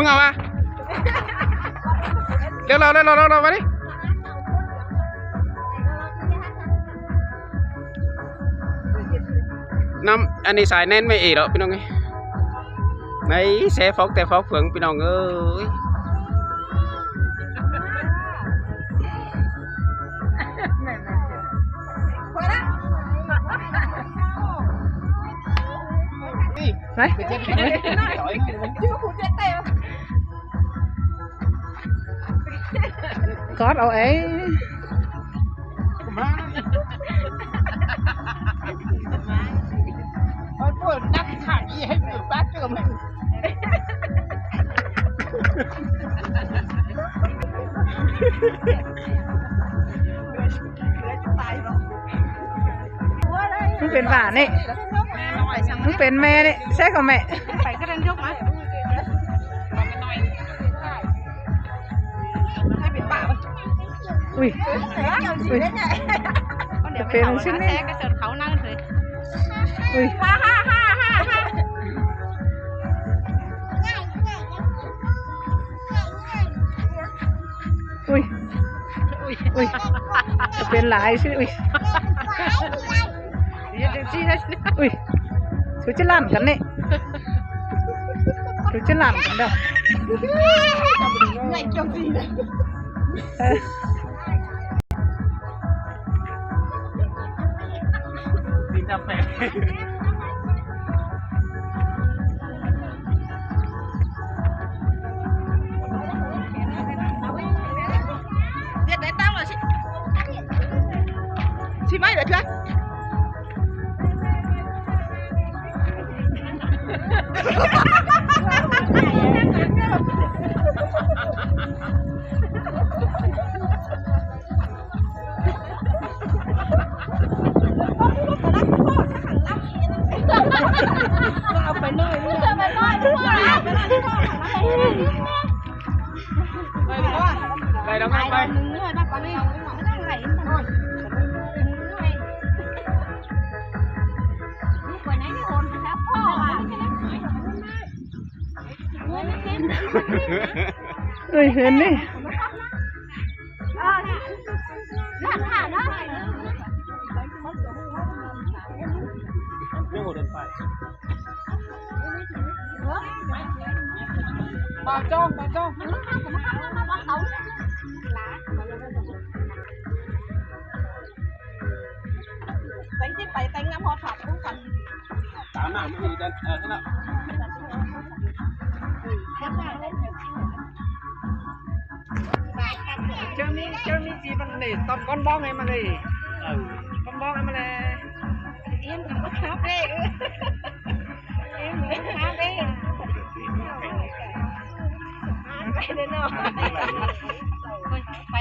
ເອົາວ່າ ເລັວໆ ເລັວໆ ເລັວໆ ມານີ້ ນຳ ອັນນີ້ສາຍແໜ້ນແມ່ເອເນາະ ພີ່ນ້ອງເອີຍ ໃນແຊຟອກແຕ່ຟອກເຜິງ ພີ່ນ້ອງເອີຍ. ໄປ ກອດເອົາເອງ ມັນເປັນຫວານນີ້ ມັນເປັນແມ່ນີ້ ໃຊ່ກໍແມ່ ໄປກໍໄດ້ ຍົກມາ ໃຫ້ເປັນປາມັນ ອຸ້ຍ ອຸ້ຍ ເປັນຈັ່ງຊີ້ນີ້ ແຊກະເສີນເຂົານັ້ນເລີຍ ອຸ້ຍ ອຸ້ຍ ອຸ້ຍ ເປັນຫຼາຍຊິ ອຸ້ຍ ເຮັດຈັ່ງຊີ້ນະ ອຸ້ຍ ສູຈະຫຼັ້ນກັນນີ້ ສູຈະຫຼັ້ນກັນເດີ ເອີ. ໄປແລ້ວ ໄປ ເອີຍ ເຫັນນີ້ ບ່າວຈ້ອງ ບ່າວຈ້ອງ ແຕ່ງຈິດໄປແຕ່ງນຳ ຮອດຖາມຄູ່ກັນ ຕາມໜ້າມືກັນ ເອີ ນັ້ນນະ ເຈີມີ ເຈີມີຈີບັນເດ ຕ້ອງກ້ອນບ້ອງໃຫ້ມັນເດ ເອີ ກ້ອນບ້ອງໃຫ້ມັນແລ ອຽນກັບບໍ່ທັບເດ້ ອຽນບໍ່ທັບເດ້ ໄປເດີເນາະ ໄປ ໄປ.